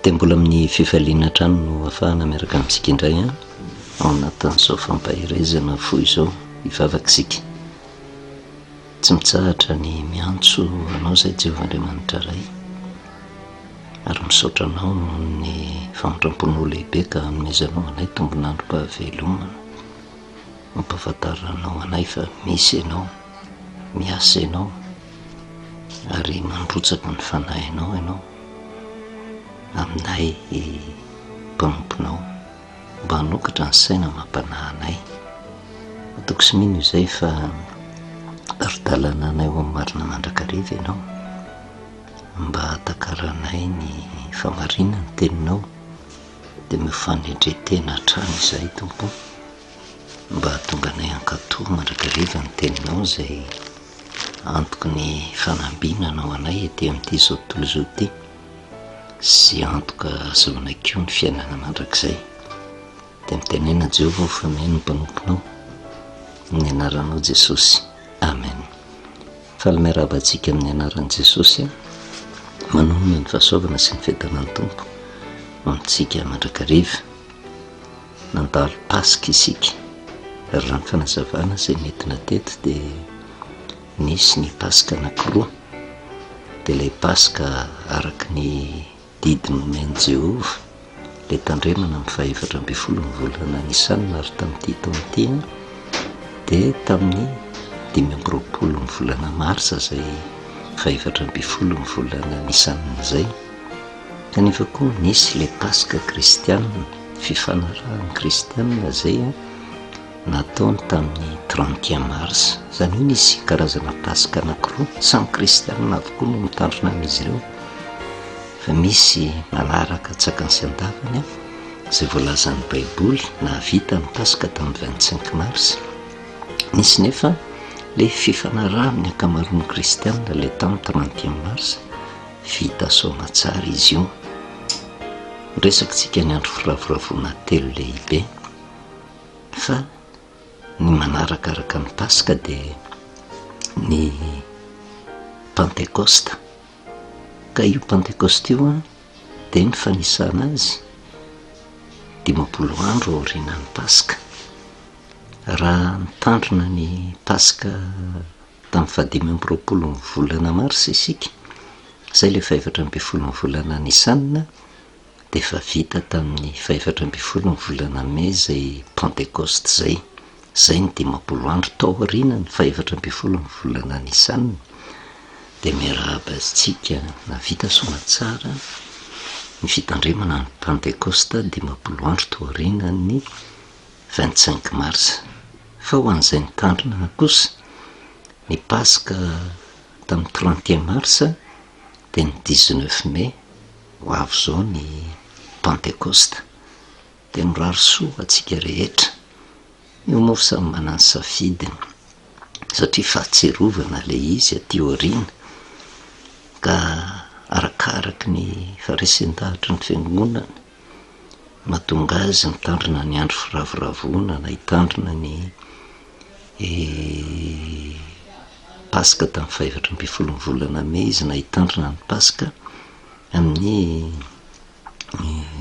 Dia mbola amin'ny fifaliana hatrany no afahana miaraka amintsika indray an, ao anatin'izao fampaherezana fo izao, hivavaka isika. Tsy mitsahatra ny miantso Anao izay Jehovah Andriamanitra Ray, ary misaotra Anao noho ny famindram-ponao lehibe ka anomezanao anay tombon'androm-pahavelomana. Mampahafantaranao anay fa misy Ianao, miasa Ianao, ary mandrotsaka ny Fanahinao Ianao aminay mpanomponao mba hanokatra ny saina amam-panahy anay. Matoky sy mino izay fa tari-dalana anay ho amin'ny marina mandrakariva Ianao mba hahatakaranay ny fahamarinan'ny Teninao dia omeo fanetren-tena hatrany izahay Tompo o, mba hahatonga anay hankatò mandrakariva ny Teninao izay antoky ny fanambinana ho anay ety amin'ity izao tontolo izao ity sy antoka ahazoanay koa ny fiainana mandrakizay. Dia mitenena Jehovah ho fa mihaino ny mpanomponao. Amin'ny anaranao Jesosy. Amen. Faly miarahaba antsika amin'ny anaran'i Jesosy aho. Manonona ny fahasoavana sy ny fiadanan'ny Tompo ho amintsika mandrakariva. Nandalo Paska isika. Ary raha ny fanazavana izay nentina teto dia nisy ny Paska anankiroa. Dia ilay Paska araka ny Didy nomen'i Jehovah, ilay tandremana amin'ny fahefatra ambin'ny folon'ny volana Nisana ary tamin'ity taona ity dia tamin'ny 25 ny volana Marsa izay fahefatra ambin'ny folon'ny volana Nisana izay. Kanefa koa nisy ilay Paska kristianina, fifanarahan'ny kristianina izay nataony tamin'ny 31 Marsa. Izany hoe nisy karazana Paska anankiroa, samy kristianina avokoa no mitandrina an'izy ireo. Fa misy manaraka an-tsakany sy an-davany izay voalazan'ny Baiboly nahavita ny Paska tamin'ny 25 mars. Nisy nefa ilay fifanarahan'ny ankamaroan'ny kristianina ilay tamin'ny 31 mars, vita soamatsara izy io. Noresakintsika ny andro firavoravoana telo lehibe fa ny manarakaraka ny Paska dia ny Pantekosta. Ka io Pantekosta io dia ny fanisana azy 50 andro aorianan'ny Paska. Raha nitandrina ny Paska tamin'ny fahadimy amby roapolo ny volana Marsa isika, izay ilay fahefatra ambin'ny folo ny volana Nisana, dia efa vita tamin'ny fahefatra ambin'ny folo ny volana Mey izay Pantekosta izay. Izay ny 50 andro tao aorianan'ny fahefatra ambin'ny folo ny volana Nisan. Dia miarahaba antsika nahavita soamantsara ny fitandremana ny Pantekosta 50 andro tao aorianan'ny 25 mars. Fa ho an'izay nitandrina kosa ny Paska tamin'ny 31 mars dia ny 19 mai Ho avy izao ny Pantekosta, dia mirary soa ho antsika rehetra. Io moa samy manana ny safidiny, satria fahatsiarovana ilay izy aty aoriana, ka arakaraky ny faharesen-dahatry ny fiangonana mahatonga azy mitandrina ny andro firavoravoana na hitandrina ny Paska tamin'ny fahefatra ambin'ny folon'ny volana mey izy na hitandrina ny Paska amin'ny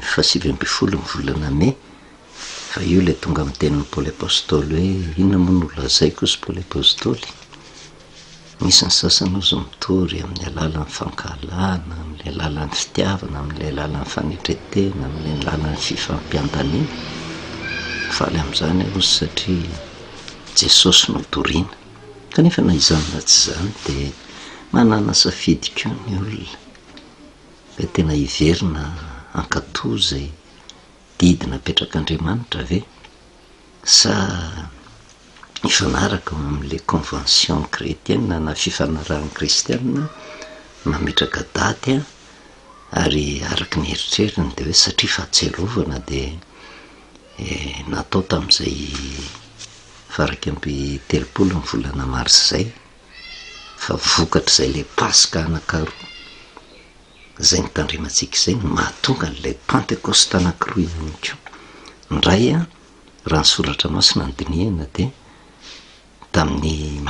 fahasivy ambin'ny folon'ny volana mey, fa io ilay tonga amin'ny tenin'i Paoly Apostoly hoe inona moa no lazaiko hozy Paoly Apostoly? Misy ny sasany hozy mitory amin'ny alalan'ny fankahalana, amin'ny alalan'ny fitiavana, amin'ny alalan'ny fanetren-tena, amin'ny alalan'ny fifampiandaniana. Faly amin'izany aho hozy satria Jesosy no toriana. Kanefa na izany na tsy izany dia manana safidy koa ny olona hoe tena hiverina hankatò izay didy napetrak'Andriamanitra ve sa hifanaraka amin'ilay convention chrétienne na fifanarahan'ny kristiana mametraka daty ary araka ny eritreriny dia hoe satria fahatsiarovana dia natao tamin'izay faha-31 ny volana marsa izay fa vokatr'izay ilay Paska anankaroa izay nitandremantsika izay no mahatonga an'ilay Pantekosta anankiroa ihany koa. Ny iray raha ny soratra masina no dinihana dia tamin'ny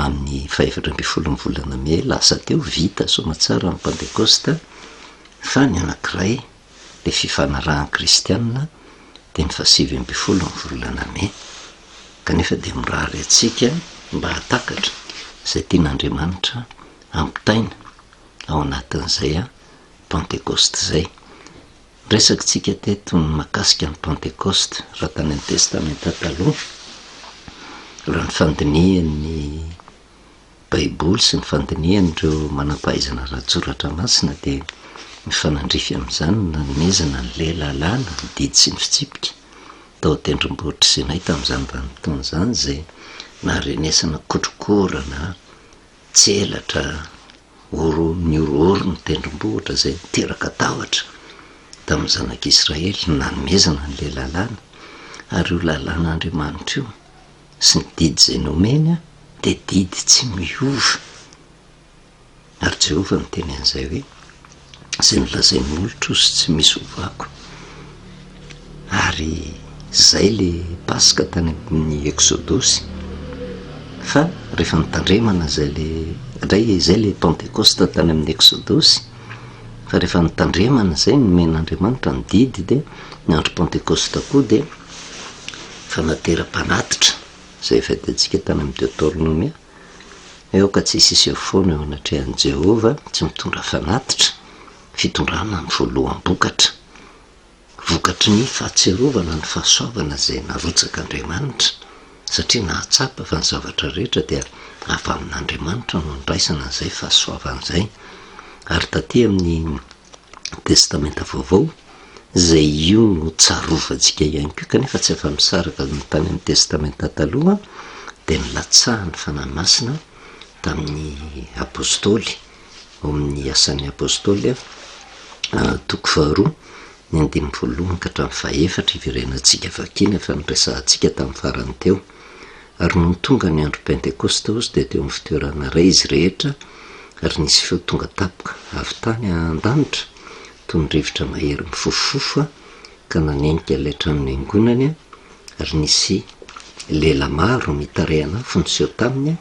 amin'ny fahefatra ambin'ny folon'ny volana mey lasa teo vita soamatsara ny Pantekosta. Fa ny anankiray, ilay fifanarahan'ny kristiana dia ny fahasivy ambifolo ny volana mey. Kanefa dia mirary antsika mba hahatakatra izay tian'Andriamanitra hampitaina ao anatin'izay Pantekosta izay. Niresakintsika teto ny mahakasika ny Pantekosta raha tany amin'ny Testamenta Taloha, raha ny fandinihan'ny Baiboly sy ny fandinihan'ireo manam-pahaizana ara-tsoratra masina dia mifanandrify amin'izany ny nanomezana ny lalàna, ny didy sy ny fitsipika tao an-tendrombohitr'i Sinay tamin'izany vanim-potoana izany izay naharenesana kotrokorana, tselatra, oro, nihorohoro ny tendrombohitra izay niteraka tahotra tamin'ny zanak'Israely ny nanomezana an'ilay lalàna. Ary io lalàn'Andriamanitra io sy ny didy izay nomeny dia didy tsy miova. Ary Jehovah niteny an'izay hoe, Izay nolazain'ny molotro sy tsy misy ovako. Ary izay le Paska tany amin'ny Eksodosy. Fa rehefa nitandremana izay le, indray izay le Pantekosta tany amin'ny Eksodosy, fa rehefa nitandremana izay nomen'Andriamanitra ny didy dia ny andro Pantekosta koa dia fanateram-panatitra izay efa hitantsika tany amin'ny Deoteronomia, hoe aoka tsy hisy hiseho foana eo anatrehan'i Jehovah tsy mitondra fanatitra, fitondrana ny voaloham-bokatra, vokatry ny fahatsiarovana ny fahasoavana izay narotsak'Andriamanitra, satria nahatsapa fa ny zavatra rehetra dia avy amin'Andriamanitra no andraisana an'izay fahasoavana izay. Ary taty amin'ny Testamenta Vaovao, izay io no tsarovantsika ihany koa kanefa tsy afa-misaraka ny tany amin'ny Testamenta Taloha, dia nilatsahan'ny Fanahy Masina tamin'ny Apostoly, ao amin'ny Asan'ny Apostoly, toko faharoa, ny andininy voalohany ka hatramin'ny fahefatra, iverenantsika vakiana efa noresahantsika tamin'ny farany teo. Ary nony tonga ny andro Pentekosta hozy dia teo amin'ny fitoerana iray izy rehetra, ary nisy feo tonga tampoka avy tany an-danitra, toy ny rivotra mahery mifofofofo, ka nanenika ilay trano niangonany, ary nisy lela maro nitarehan'afo niseho taminy,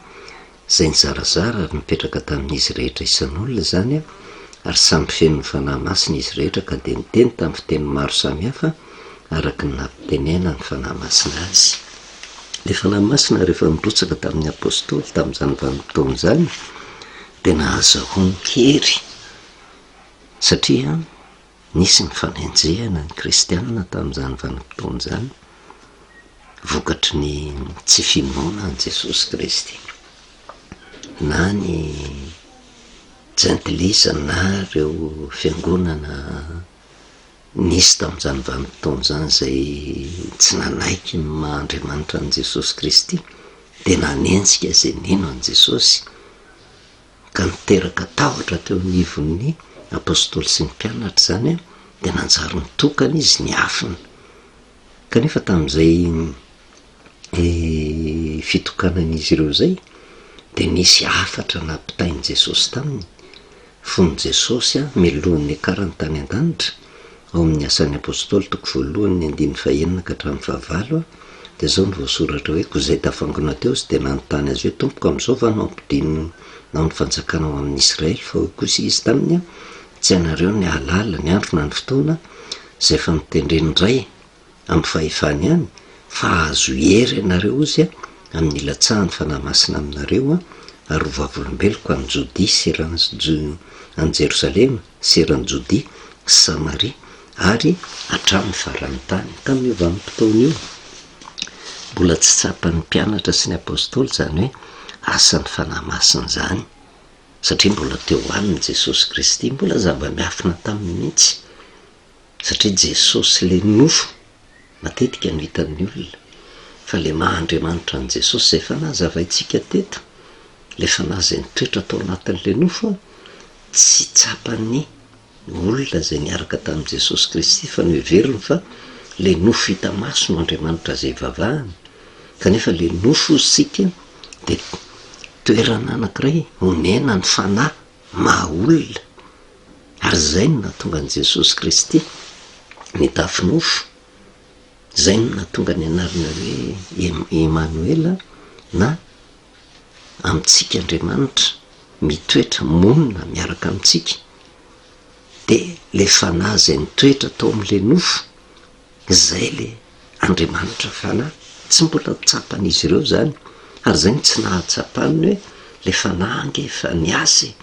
izay nizarazara ary nipetraka tamin'izy rehetra isan'olona izany, ary samy feno ny Fanahy Masina izy rehetra ka dia niteny tamin'ny fiteny maro samihafa araka ny nampitenenan'ny Fanahy Masina azy. Ilay Fanahy Masina rehefa nirotsaka tamin'ny Apostoly tamin'izany vanim-potoana izany dia nahazahoany hery satria nisy ny fanenjehana ny kristiana tamin'izany vanim-potoana izany vokatry ny tsy finoana an'i Jesosy Kristy na ny jentilisa na ireo fiangonana nisy tamin'izany vanim-potoana izany izay tsy nanaiky ny maha Andriamanitra an'i Jesosy Kristy dia nanenjika izay nino an'i Jesosy ka niteraka tahotra teo anivon'ny apostoly sy ny mpianatra izany dia nanjary nitokana izy niafina. Kanefa tamin'izay fitokanan'izy ireo izay dia nisy hafatra nampitain'i Jesosy taminy, fony Jesosy mialohan'ny niakarany tany an-danitra, ao amin'ny Asan'ny Apostoly toko voalohany ny andininy fahenina ka hatramin'ny fahavalo, dia izao no voasoratra hoe, Koa izay tafangona teo izy dia nanontany azy hoe, Tompoko, amin'izao va no hampidinao ny fanjakana ho amin'i Israely? Fa hoy kosa izy taminy, Tsy hainareo ny hahalala ny andro na ny fotoana izay efa notendren'ny Ray amin'ny fahefany ihany, fa hahazo hery ianareo, hozy, amin'ny hilatsahan'ny Fanahy Masina aminareo, ary ho vavolombeloko any Jodia sy eran'i any Jerosalema sy eran'i Jodia sy Samaria ary hatramin'ny faran'ny tany. Tamin'io vanim-potoana io, mbola tsy tsapan'ny mpianatra sy ny apostoly izany hoe asan'ny Fanahy Masina izany, satria mbola teo aminy Jesosy Kristy, mbola zava-miafina taminy mihitsy. Satria Jesosy le nofo matetika no hitan'ny olona fa le maha Andriamanitra an'i Jesosy izay efa nazavaintsika teto, le fanahy izay nitoetra tao anatin'le nofo tsy tsapan'ny olona izay niaraka tamin'i Jesosy Kristy fa noheveriny fa le nofo hita maso no Andriamanitra izay ivavahana kanefa le nofo hozy tsika dia toerana anankiray onenan'ny fanahy maha olona Ary izay no nahatonga an'i Jesosy Kristy nitafy nofo, izay no nahatonga ny anarana hoe Emanoela na amintsika Andriamanitra mitoetra, monina miaraka amintsika. Dia ilay Fanahy izay nitoetra tao amin'ilay nofo, izay ilay Andriamanitra Fanahy. Tsy mbola tsapan'izy ireo izany, ary izay no tsy nahatsapany hoe ilay Fanahy ange efa niasa e!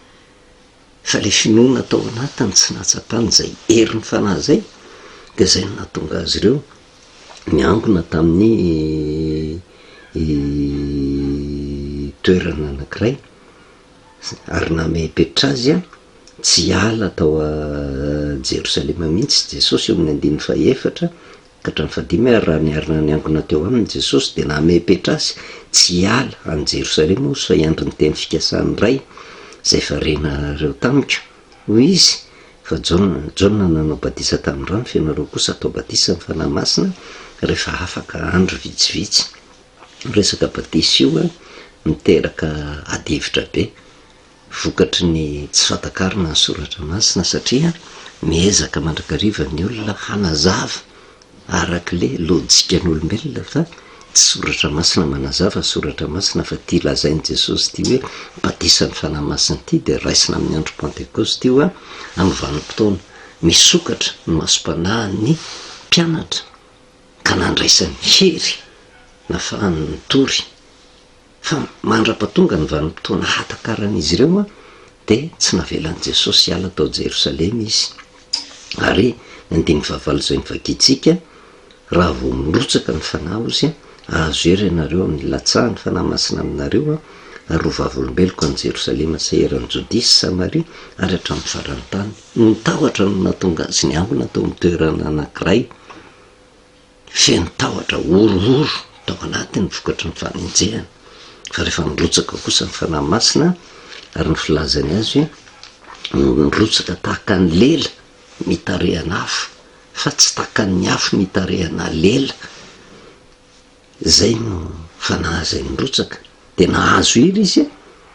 Fa ilay finoana tao anatiny tsy nahatsapany izay herin'ny Fanahy izay, dia izay no nahatonga azy ireo niangona tamin'ny toerana anankiray ary namepetra azy tsy hiala tao Jerosalema mihitsy Jesosy eo amin'ny andininy fahefatra ka hatramin'ny fahadimy ary raha niarina niangona teo aminy Jesosy dia namepetra azy tsy hiala any Jerosalema hozy fa hiandry ny teny fikasan'ny Ray izay efa renareo tamiko hoy izy fa Jaona Jaona nanao batisa tamin'ny rano fa ianareo kosa hatao batisa amin'ny Fanahy Masina rehefa afaka andro vitsivitsy. Io resaka batisa io miteraka adihevitra be vokatry ny tsy fahatakarana ny soratra masina satria miezaka mandrakariva ny olona hanazava araka le lojikan'olombelona fa tsy soratra masina manazava soratra masina fa ity lazain'i Jesosy ity hoe batisan'ny Fanahy Masina ity dia raisina amin'ny andro Pantekosta io amin'ny vanim-potoana misokatra ny masom-panahin'ny mpianatra ka nandraisany hery nafahany nitory fa mandra-pahatonga ny vanim-potoana hatakaran'izy ireo dia tsy navelan'i Jesosy hiala tao Jerosalema izy. Ary ny andininy fahavalo izay novakintsika, Raha vao mirotsaka ny Fanahy, hozy, hahazo hery ianareo amin'ny hilatsahan'ny Fanahy Masina aminareo, ary ho vavolombeloko any Jerosalema sy eran'i Jodia sy Samaria ary hatramin'ny faran'ny tany. Noho ny tahotra no nahatonga azy niangona tao amin'ny toerana anankiray. Feno tahotra, horohoro tao anatiny vokatry ny fanenjehana. Fa rehefa nirotsaka kosa ny Fanahy Masina, ary ny filazany azy hoe nirotsaka tahaka ny lela mitarehana afo, fa tsy tahaka ny afo mitarehana lela, Izay no Fanahy izay nirotsaka. Dia nahazo hery izy,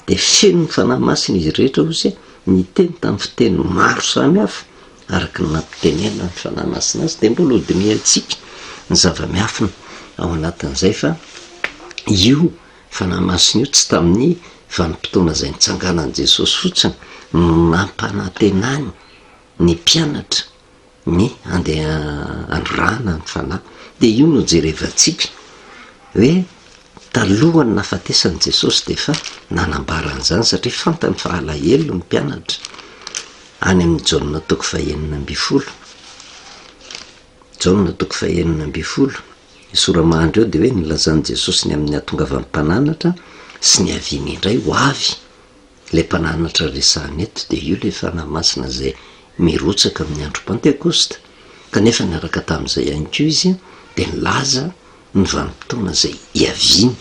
dia feno ny Fanahy Masina izy rehetra, hoy izy, niteny tamin'ny fiteny maro samy hafa, araka ny nampitenenan'ny Fanahy Masina azy. Dia mbola hodinihantsika ny zava-miafina ao anatin'izay fa io Fanahy Masina io tsy tamin'ny vanim-potoana izay nitsanganan'i Jesosy fotsiny no nampanantenany ny mpianatra ny andeha androrana ny fanahy. Dia io no jerevantsika hoe talohan'ny nahafatesan'i Jesosy dia efa nanambara an'izany satria fantany fa alahelo ny mpianatra. Any amin'ny Jaona toko fahenina ambin'ny folo. Jaona toko fahenina ambin'ny folo. Ny sora-mahandry eo dia hoe nilazan'i Jesosy ny amin'ny hahatongavan'ny mpananatra sy ny haviany indray ho avy. Ilay mpananatra resahina eto dia io ilay Fanahy Masina izay mirotsaka amin'ny andro Pantekosta, kanefa niaraka tamin'izay ihany koa izy dia nilaza ny vanim-potoana izay hiaviany.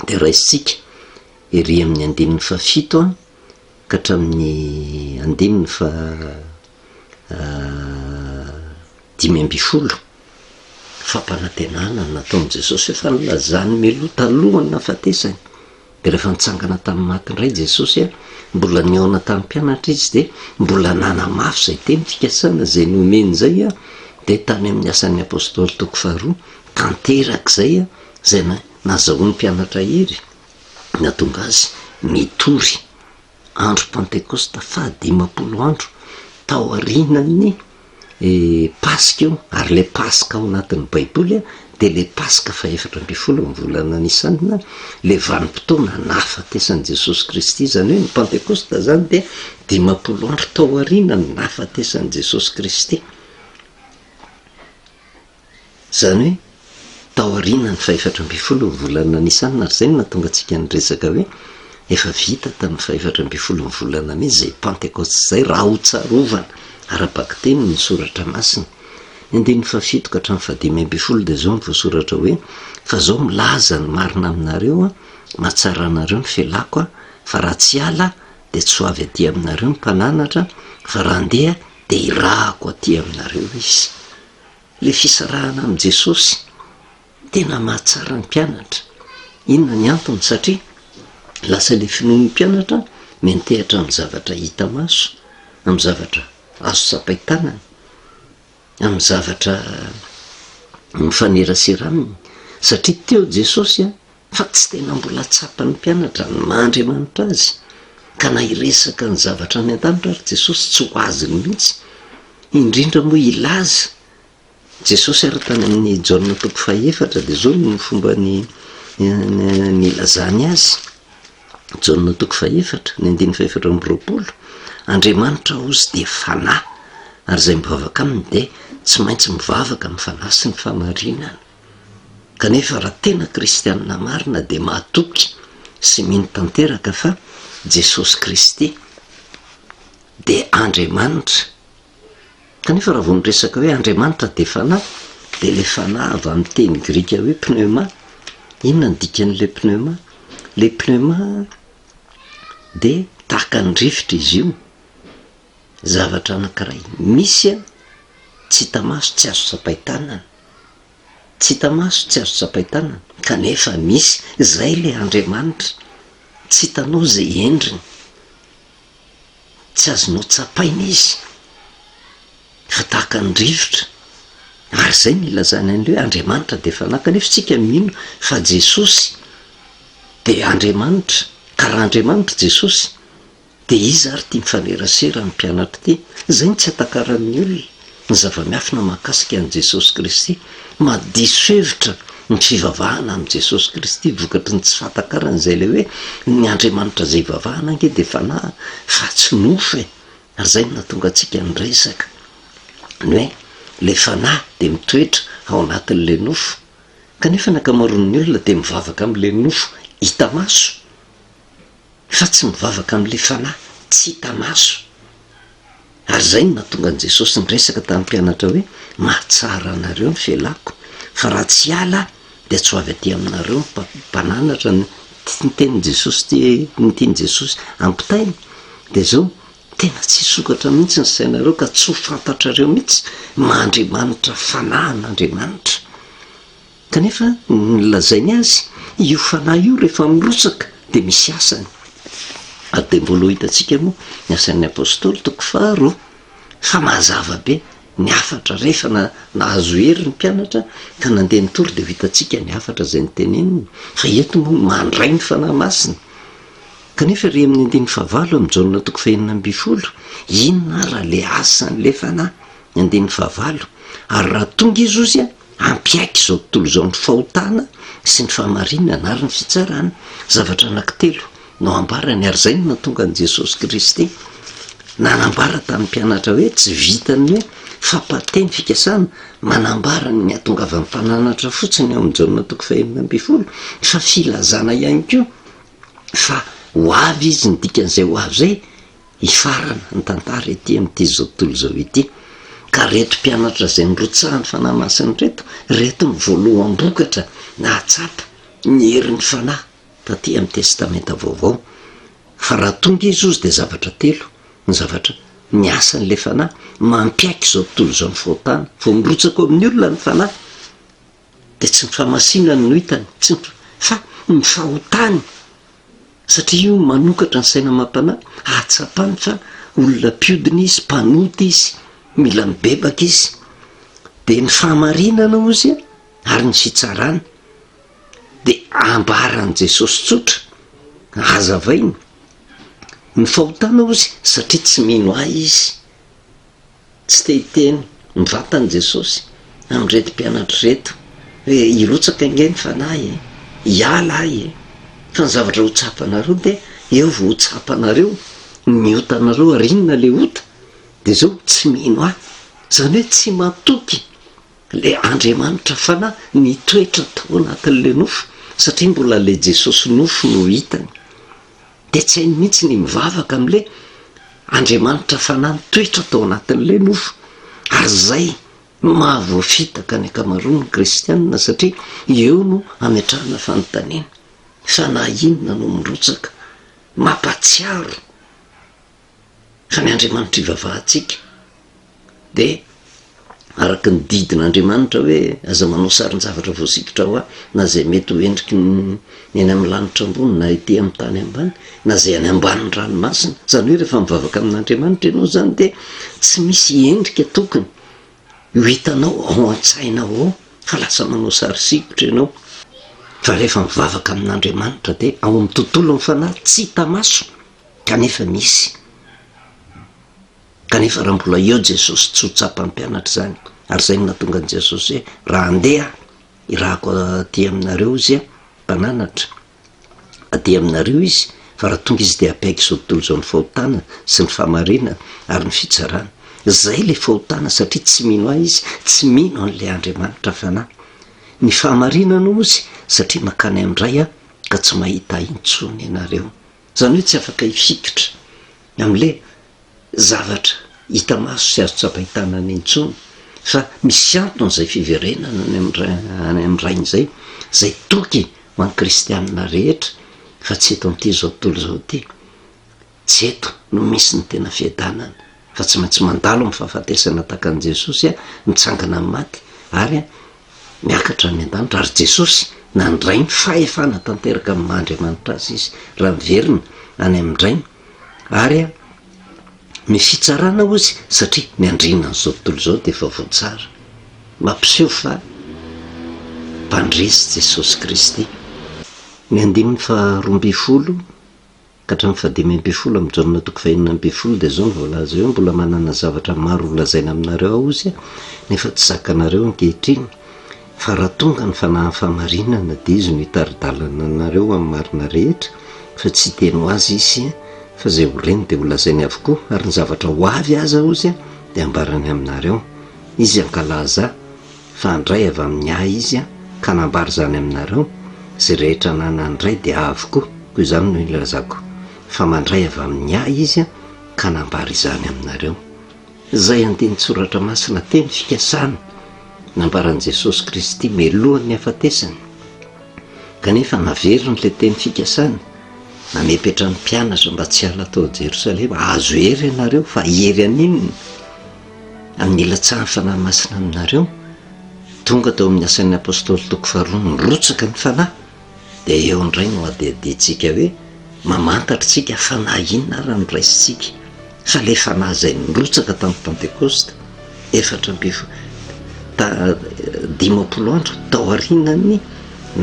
Dia raisintsika ery amin'ny andininy fahafito ka hatramin'ny andininy faha 15, fampanantenana nataon'i Jesosy efa nilazany mialoha talohan'ny nahafatesany. Dia rehefa nitsangana tamin'ny maty indray Jesosy, mbola nihaona tamin'ny mpianatra Izy dia mbola nanamafy izay teny fikasana izay nomeny izay, dia tany amin'ny Asan'ny Apostoly toko faharoa, tanteraka izay, izay nahazahoan'ny mpianatra hery, nahatonga azy nitory. Andro Pantekosta faha 50 andro taorianan'ny Paska io, ary ilay Paska ao anatin'ny Baiboly dia ilay Paska faha-14 ny volana Nisana, ilay vanim-potoana nahafatesan'i Jesosy Kristy, izany hoe ny Pantekosta izany dia 50 andro taorianan'ny nahafatesan'i Jesosy Kristy. Izany hoe taorianan'ny fahefatra ambin'ny folo ny volana Nisana, ary izay no nahatonga antsika niresaka hoe efa vita tamin'ny fahefatra ambin'ny folo ny volana Mey izay Pantekosta izay, raha hotsarovana ara-bakiteny ny soratra masina. Ny andininy fahafito ka hatramin'ny fahadimy ambin'ny folo dia izao no voasoratra hoe, Fa izao milaza ny marina aminareo aho, mahatsara anareo ny felako aho, fa raha tsy hiala aho, dia tsy ho avy aty aminareo ny Mpananatra, fa raha handeha dia hirahako aty aminareo izy. Ilay fisarahana amin'i Jesosy tena mahatsara ny mpianatra. Inona ny antony? Satria lasa ilay finoan'ny mpianatra miantehatra amin'ny zavatra hita maso, amin'ny zavatra azo tsapain-tanana, amin'ny zavatra mifanerasera aminy. Satria teo Jesosy fa tsy tena mbola tsapan'ny mpianatra ny maha Andriamanitra azy. Ka na hiresaka ny zavatra any an-danitra ary Jesosy tsy ho azony mihitsy, indrindra moa hilaza Jesosy ary tany amin'ny Jaona toko fahefatra dia izao no fomba ny nilazany azy, Jaona toko fahefatra, ny andininy fahefatra amby roapolo, Andriamanitra hozy dia fanahy, ary izay mivavaka aminy dia tsy maintsy mivavaka amin'ny fanahy sy ny fahamarinana. Kanefa raha tena kristianina marina dia mahatoky sy mino tanteraka fa Jesosy Kristy dia Andriamanitra. Kanefa raha vao miresaka hoe Andriamanitra dia fanahy, dia ilay fanahy avy amin'ny teny grika hoe pneuma. Inona no dikan'ilay pneuma? Ilay pneuma dia tahaka ny rivotra izy io, zavatra anankiray misy an, tsy hita maso, tsy azo tsapain-tanana. Tsy hita maso, tsy azo tsapain-tanana, kanefa misy, izay ilay Andriamanitra, tsy hitanao izay endriny. Tsy azonao tsapaina izy fa tahaka ny rivotra. Ary izay no ilazany an'ilay hoe Andriamanitra dia fanahy kanefa isika mino fa Jesosy dia Andriamanitra. Ka raha Andriamanitra Jesosy dia iza ary ity mifanerasera amin'ny mpianatra ity? Izay no tsy atakaran'ny olona ny zava-miafina mahakasika an'i Jesosy Kristy. Mahadiso hevitra ny fivavahana amin'i Jesosy Kristy vokatry ny tsy fahatakarana izay ilay hoe ny Andriamanitra izay ivavahana ange dia fanahy fa tsy nofo e! Ary izay no nahatonga antsika niresaka ny hoe ilay fanahy dia mitoetra ao anatin'ilay nofo kanefa ny ankamaroan'ny olona dia mivavaka amin'ilay nofo hita maso fa tsy mivavaka amin'ilay fanahy tsy hita maso. Ary izay no nahatonga an'i Jesosy niresaka tamin'ny mpianatra hoe, Mahatsara anareo ny fialako, fa raha tsy hiala aho, dia tsy ho avy aty aminareo ny mpananatra. Ny tenin'i Jesosy ity, ny tian'i Jesosy hampitaina dia izao, tena tsy hisokatra mihitsy ny sainareo ka tsy ho fantatrareo mihitsy ny maha Andriamanitra fanahy an'Andriamanitra. Kanefa ny nolazainy azy, io fanahy io rehefa mirotsaka dia misy asany. Ary dia mbola ho hitantsika moa ny asan'ny Apostoly toko faharoa fa mazava be ny hafatra rehefa nahazo hery ny mpianatra ka nandeha nitory dia ho hitantsika ny hafatra izay noteneniny fa eto moa mandray ny Fanahy Masina. Kanefa ery amin'ny andininy fahavalo amin'ny Jaona toko fahenina ambin'ny folo, inona ara le asan'le Fanahy? Ny andininy fahavalo, ary raha tonga izy ozy a, Hampiaiky izao tontolo izao ny fahotana sy ny fahamarinana ary ny fitsarana. Zavatra anankitelo no ambarany ary izay no nahatonga an'i Jesosy Kristy nanambara tamin'ny mpianatra hoe tsy vitan'ny hoe fampateny fikasana manambara ny hahatongavan'ny mpananatra fotsiny ao amin'ny Jaona toko fahenina ambin'ny folo fa filazana ihany koa fa ho avy izy, ny dikan'izay ho avy izay Hifarana ny tantara ety amin'ity izao tontolo izao ity, ka ireto mpianatra izay nirotsahan'ny Fanahy Masina ireto, ireto no voaloham-bokatra nahatsapa ny herin'ny Fanahy taty amin'ny Testamenta Vaovao. Fa raha tonga izy ozy dia zavatra telo ny zavatra ny asan'ilay Fanahy, mampiaiky izao tontolo izao ny fahotana, vao mirotsaka ao amin'ny olona ny Fanahy dia tsy ny fahamasinany no hitany, tsy ny fa ny fahotany. Satria io manokatra ny saina amam-panahy hahatsapany fa olona mpiodina izy, mpanota izy, mila mibebaka izy. Dia ny fahamarinana hozy ary ny fitsarana dia ambaran'i Jesosy tsotra, hazavainy. Ny fahotana hozy satria tsy mino ahy izy. Tsy te hiteny mivantana Jesosy amin'ireto mpianatra ireto hoe hirotsaka ange ny Fanahy e, hiala ahy e, fa ny zavatra ho tsapanareo dia eo vao ho tsapanareo ny otanareo ary inona le ota? Dia zao tsy mino ahy, zany hoe tsy matoky le Andriamanitra Fanahy nitoetra tao anatin'le nofo satria mbola le Jesosy nofo no hitany. Dia tsy hainy mihitsy ny mivavaka amin'ilay Andriamanitra Fanahy nitoetra tao anatin'ilay nofo. Ary izay no mahavoafitaka ny ankamaroan'ny kristianina satria eo no ametrahana fanontaniana, Fanahy inona no mirotsaka? Mampahatsiaro fa ny Andriamanitra ivavahantsika dia araka ny didin'Andriamanitra hoe aza manao sarin-javatra voasikotra ho ahy na izay mety ho endriky ny eny amin'ny lanitra ambony na ety amin'ny tany ambany na izay any ambanin'ny ranomasina. Izany hoe rehefa mivavaka amin'Andriamanitra ianao izany dia tsy misy endrika tokony ho hitanao ao an-tsainao ao fa lasa manao sary sikotra ianao. Fa rehefa mivavaka amin'Andriamanitra dia ao amin'ny tontolon'ny fanahy tsy hita maso. Kanefa misy. Kanefa raha mbola eo Jesosy tsy ho tsapan'ny mpianatra izany. Ary izay no nahatonga an'i Jesosy hoe, raha handeha aho, irahako aty aminareo Izy, mpananatra. Aty aminareo Izy, fa raha tonga Izy dia hampiaiky izao tontolo izao ny fahotana sy ny fahamarinana ary ny fitsarana. Izay ilay fahotana satria tsy mino Ahy izy, tsy mino an'ilay Andriamanitra Fanahy. Ny fahamarinana hozy satria mankany amin-dRay Aho ka tsy mahita Ahy intsony ianareo. Izany hoe tsy afaka hifikitra amin'ilay zavatra hita maso sy azo tsapain-tanana intsony fa misy antony izay fiverenana any amin'ny any amin'ny Rainy izay, izay toky ho an'ny kristianina rehetra fa tsy eto amin'ity izao tontolo izao ity, tsy eto no misy ny tena fiadanana fa tsy maintsy mandalo amin'ny fahafatesana tahaka an'i Jesosy mitsangana amin'ny maty ary miakatra any an-danitra ary Jesosy nandray ny fahefana tanteraka amin'ny maha Andriamanitra azy izy raha miverina any amin-dRainy ary ny fitsarana hozy satria ny andrianan'izao tontolo izao dia efa voatsara. Mampiseho fa mpandresy Jesosy Kristy. Ny andininy faha 12 ka hatramin'ny faha 15 amin'ny Jaona toko faha-16 dia izao no voalaza eo, Mbola manana zavatra maro holazaina aminareo aho hozy nefa tsy zakanareo ankehitriny, fa raha tonga ny Fanahin'ny fahamarinana dia Izy no hitari-dalana anareo amin'ny marina rehetra, fa tsy hiteny ho azy Izy, fa izay ho reny dia holazainy avokoa, ary ny zavatra ho avy aza hozy dia hambarany aminareo. Izy hankalaza Ahy, fa handray avy amin'ny Ahy Izy ka hanambara izany aminareo, izay rehetra ananan'ny Ray dia Ahy avokoa, koa izany no ilazako fa mandray avy amin'ny Ahy Izy ka hanambara izany aminareo. Izay andinin-tsoratra masina teny fikasana nambaran'i Jesosy Kristy melohan'ny hafatesany, kanefa naveriny ilay teny fikasana, namepetra ny mpianatra mba tsy hiala tao Jerosalema, Azo hery ianareo, fa hery an'inona? Amin'ny ilatsahan'ny Fanahy Masina aminareo. Tonga tao amin'ny Asan'ny Apostoly toko faharoa nirotsaka ny Fanahy, Dia eo indray no adihadiantsika hoe mamantatra isika fanahy inona ary no raisintsika fa ilay fanahy izay nirotsaka tamin'ny Pantekosta 54 ta 50 andro taorianan'ny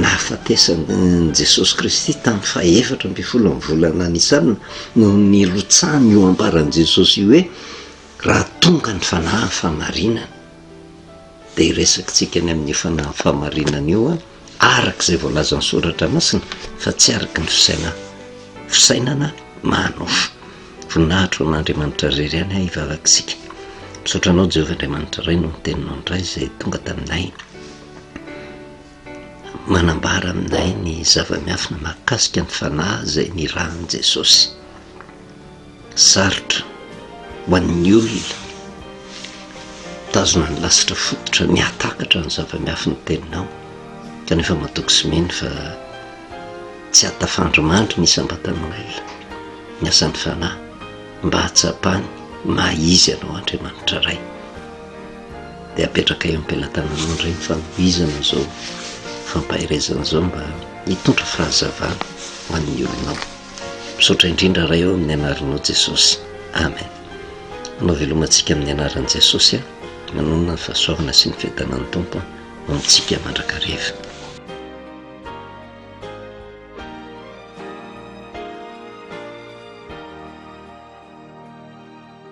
nahafatesan'i Jesosy Kristy tamin'ny faha-14 amin'ny volana Nisana no nirotsahany io ambaran'i Jesosy io hoe raha tonga ny fanahy fahamarinana dia hiresaka-tsika ny amin'io fanahy fahamarinana io an. araka izay voalazan'ny Soratra Masina fa tsy araka ny fisaina fisainana maha-nofo. Voninahitra ho an'Andriamanitra irery ihany aho hivavaka isika. Misaotra Anao Jehovah Andriamanitra Ray noho ny Teninao indray izay tonga taminay. Manambara aminay ny zava-miafina mahakasika ny Fanahy izay nirahin'i Jesosy. Sarotra ho an'ny olona mitazona ny lasitra fototra ny hahatakatra ny zava-miafin'ny teninao, kanefa matoky sy mino fa tsy hahatafandrimandry ny isam-batan'olona ny asan'ny Fanahy mba hahatsapany maha izy anao Andriamanitra Ray. Dia apetraka eo am-pelatananao indray ny fanohizana izao fampaherezana izao mba hitondra fahazavana ho an'ny olonao. Misaotra indrindra Ray ô amin'ny anaranao Jesosy. Amen. Manao veloma antsika amin'ny anaran'i Jesosy aho. Manonona ny fahasoavana sy ny fiadanan'ny Tompo ho amintsika mandrakariva.